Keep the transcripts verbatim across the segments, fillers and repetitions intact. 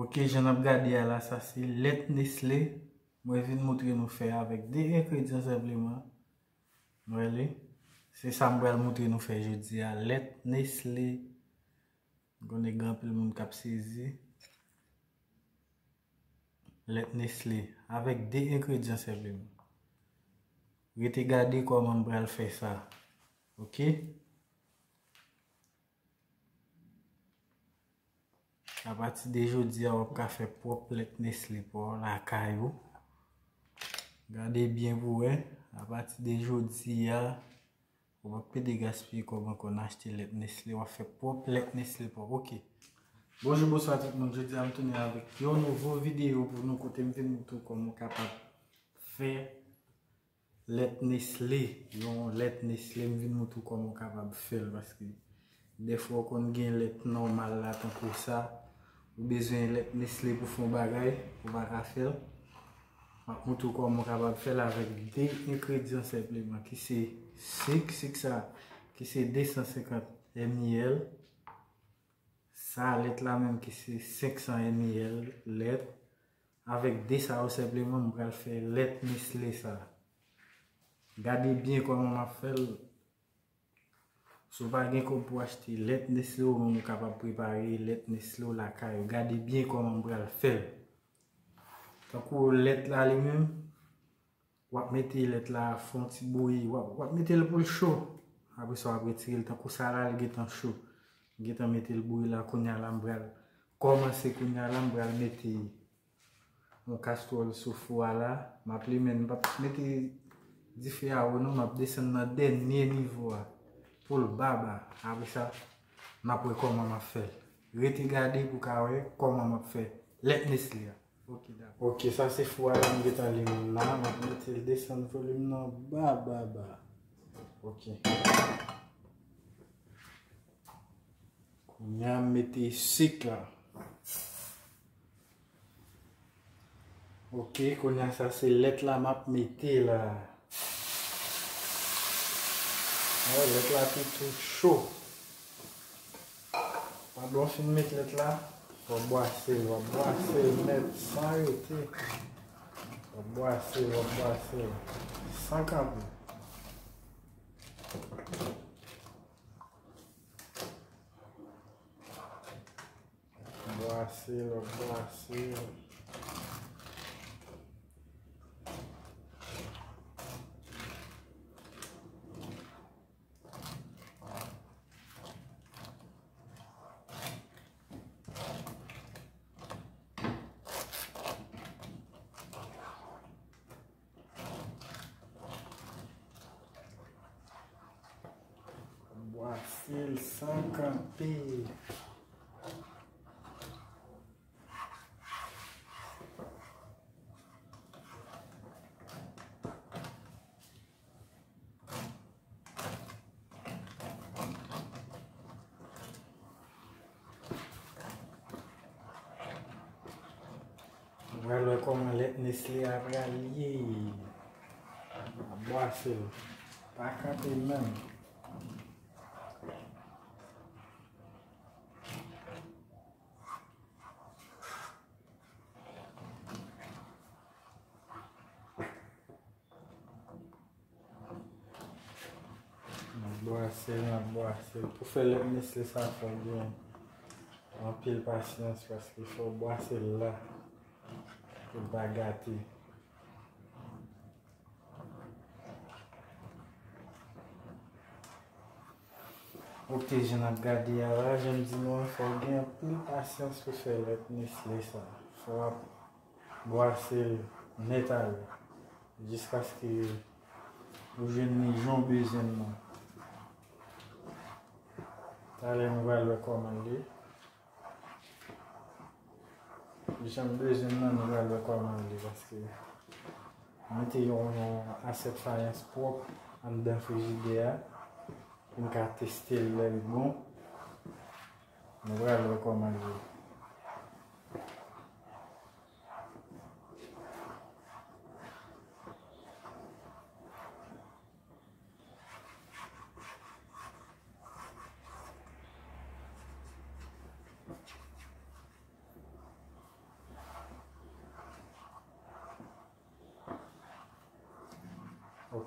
Ok, jan n ap gade a la, sa se lèt Nestlé. Mwen vin moutre nou fè avèk de engredyan senpleman. Nou wè li? Se sa m pral moutre nou fè jodi a, lèt Nestlé. M konnen gen anpil moun k ap sezi. Lèt Nestlé, avèk de engredyan senpleman. Rete gade kòman m pral fè sa. Ok? Apati de jodi a, w ap ka fè pwòp lèt Nestlé pa w lakay ou. Gade byen pou wè. Apati de jodi a, ou p ap pede gaspiye kòb ankò nan achte lèt Nestlé, w ap fè pwòp lèt Nestlé pa w. Ok. Bonjou, bonswa tout moun. Jodi a, m tounen avèk yon nouvo videyo pou nou kote m vin moutre w kòman w kapab fè lèt Nestlé. Yon lèt Nestlé, m vin moutre w kòman w kapab fè l, paske dèfwa w konn gen lèt nòmal la tankou sa, ou bezwen lèt Nestlé pou fè yon bagay, ou pa ka fè l. M ap moutre w kòman w kapab fè l avèk de engredyan senpleman, ki se sik, sik sa, ki se de san senkant M I L, sa lèt la menm ki se senk san M I L lèt. Avèk de sa yo senpleman, m pral fè lèt Nestlé sa. Gade byen kòman m ap fè l. Si w pa gen kòb pou w achte lèt Nestlé, ou menm ou kapab prepare lèt Nestlé w lakay ou. Gade byen kòman m pral fè l. Tankou lèt la li menm, w ap mete lèt la fè yon ti bouyi, w ap, w ap mete l pou l cho. Apre sa, w ap retire l. Tankou sa la, li gentan cho. M gentan mete l bouyi la, kounye a la, m pral kòmanse kounye a la, m pral mete yon kastwòl sou fou a la, m ap limen, m p ap mete dife a wo non, m ap desann nan dènye nivo a pou l ba ba. Apre sa, n ap wè kòman m ap fè l. Rete gade pou w ka wè kòman m ap fè lèt Nestlé a. Ok, dakò. Ok, sa se fou a la m gentan limen la, m ap mete l desann volim nan ba ba ba. Ok. Kounye a m mete sik la. Ok, kounye a sa se lèt la m ap mete la. Wè, lèt la tou tou cho. Pandan w fin met lèt la, w ap bwase l, w ap bwase l nèt san rete. W ap bwase l, w ap bwase l san kanpe. Bwase l, w ap bwase l. Bwase l san kanpe. Nou pral wè kòman lèt Nestlé a pral ye. N ap bwase l. Pa kanpe menm. N ap bwase l, n ap bwase l. Pou fè lèt Nestlé sa, fò w gen anpil pasyans, paske fò w bwase l la pou l pa gate. Ok, jan n ap gade a la, jan m di nou an, fò w gen anpil pasyans pou fè lèt Nestlé sa. Fò w ap bwase l nèt ale, jiskaske ou jwenn li jan w bezwen l nan. Talè nou pral wè kòman l ye. Jan m bezwen l nan, nou pral wè kòman l ye, paske m mete yon, yon asyèt fayans pwòp anndan frijidè a pou m ka teste l lè l bon. Nou pral wè kòman l ye.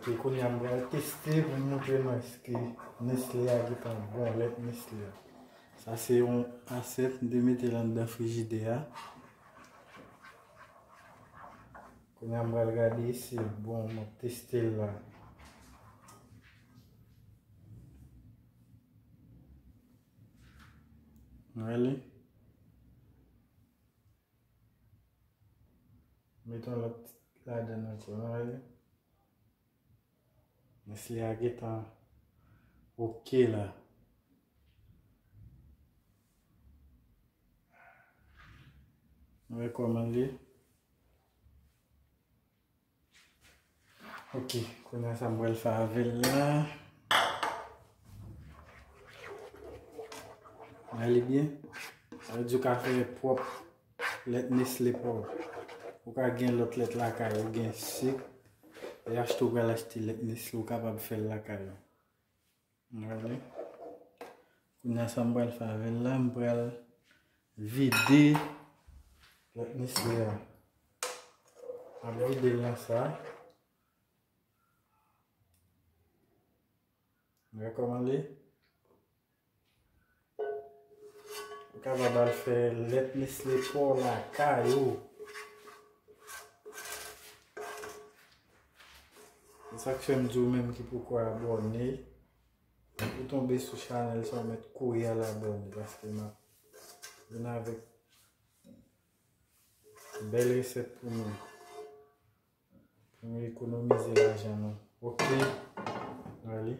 E kounye a m pral teste pou m montre nou èske Nestle a gentan bon, lèt Nestle a. Sa se yon asyèt m te mete l anndan frijidè a. Kounye a m pral gade si l bon, m ap teste l la. Rele. Met yon lòt ladan ankò, nou rele. Nestle a gentan oke la. Nou wè kòman l ye. Ok, kounye a sa m pral fè avè l la. Rele byen. Sa vle di w ka fè pwòp lèt Nestle pa w. Ou ka gen lòt lèt lakay ou, gen sik. E achte w pral achte lèt Nestle, ou kapab fè l lakay ou. Rele. Kounye a sa m pral fè avè l la, m pral vide lèt Nestle a. M ap vide l nan sa. Wè kòman l ye? Ou kapab al fè lèt Nestle pa w lakay ou. Se sa k fè m di w menm ki poko abòne, ou tonbe sou chanèl sa, ou mèt kouri al abòne, paske m ap vin avèk bèl resèt pou nou. Pou nou ekonomize lajan nou. Ok. Rele.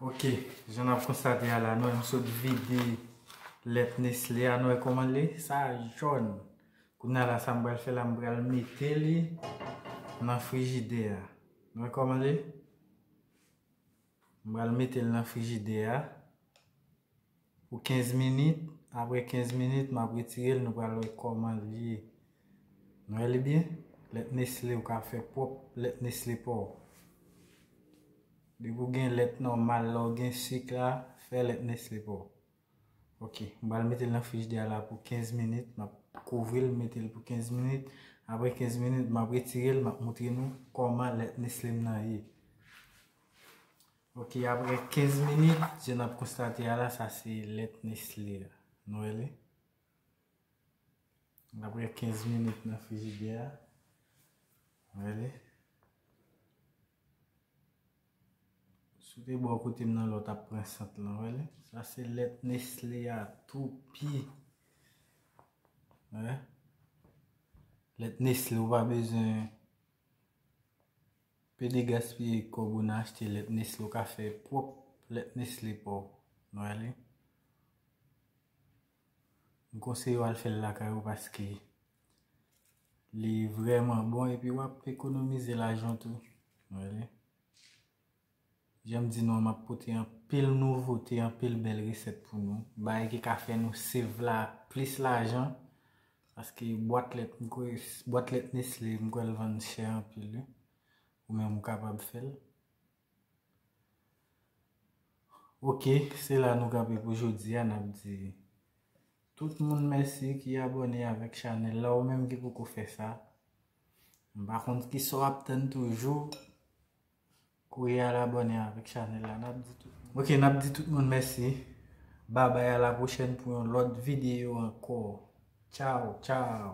Ok, jan n ap konstate a la, nou wè m sot vide lèt Nestle a, nou wè kòman l ye? Sa jòn. Kounye a la, sa m pral fè la, m pral mete li nan frijidè a. Nou wè kòman l ye? M pral mete l nan frijidè a pou kenz minit. Apre kenz minit, m ap retire l, nou pral wè kòman l ye. Nou wè li byen? Lèt Nestle, ou ka fè pwòp lèt Nestle pa w. Depi w gen lèt nòmal la, ou gen sik la, fè lèt Nestle pa w. Ok, m pral mete l nan frijidè a la pou kenz minit, m ap kouvri l, mete l pou kenz minit. Apre kenz minit, m ap retire l, m ap montre nou kòman lèt Nestle m nan ye. Ok, apre kenz minit, jan n ap konstate a la, sa se lèt Nestle a. Nou wè li? Apre kenz minit nan frijidè a, nou wè li? Si w te bò kote m nan la, w t ap pran sant lan, wè li? Sa se lèt Nestle a tou pi. Wè? Lèt Nestle, ou pa bezwen pede gaspiye kòb ou nan achte lèt Nestle, ou ka fè pwòp lèt Nestle pa w. Nou wè li? M konseye w al fè l lakay ou paske li vrèman bon epi w ap ekonomize lajan tou. Wè li? Jan m di nou an, m ap pote anpil nouvote, anpil bèl resèt pou nou. Bagay ki ka fè nou save la plis lajan. Paske bwat lèt, m kwè, bwat lèt Nestle, m kwè l vann chè anpil, wi. Ou menm ou kapab fè l. Ok, se la nou kanpe pou jodi a, n ap di tout moun mèsi ki abòne avèk chanèl la, ou menm ki poko fè sa. M pa konn kisa w ap tann toujou. Kouri al abòne avèk chanèl la, n ap di tout moun. Ok, n ap di tout moun mèsi. Babay, a la pwochèn pou yon lòt videyo ankò. Tchaw, tchaw.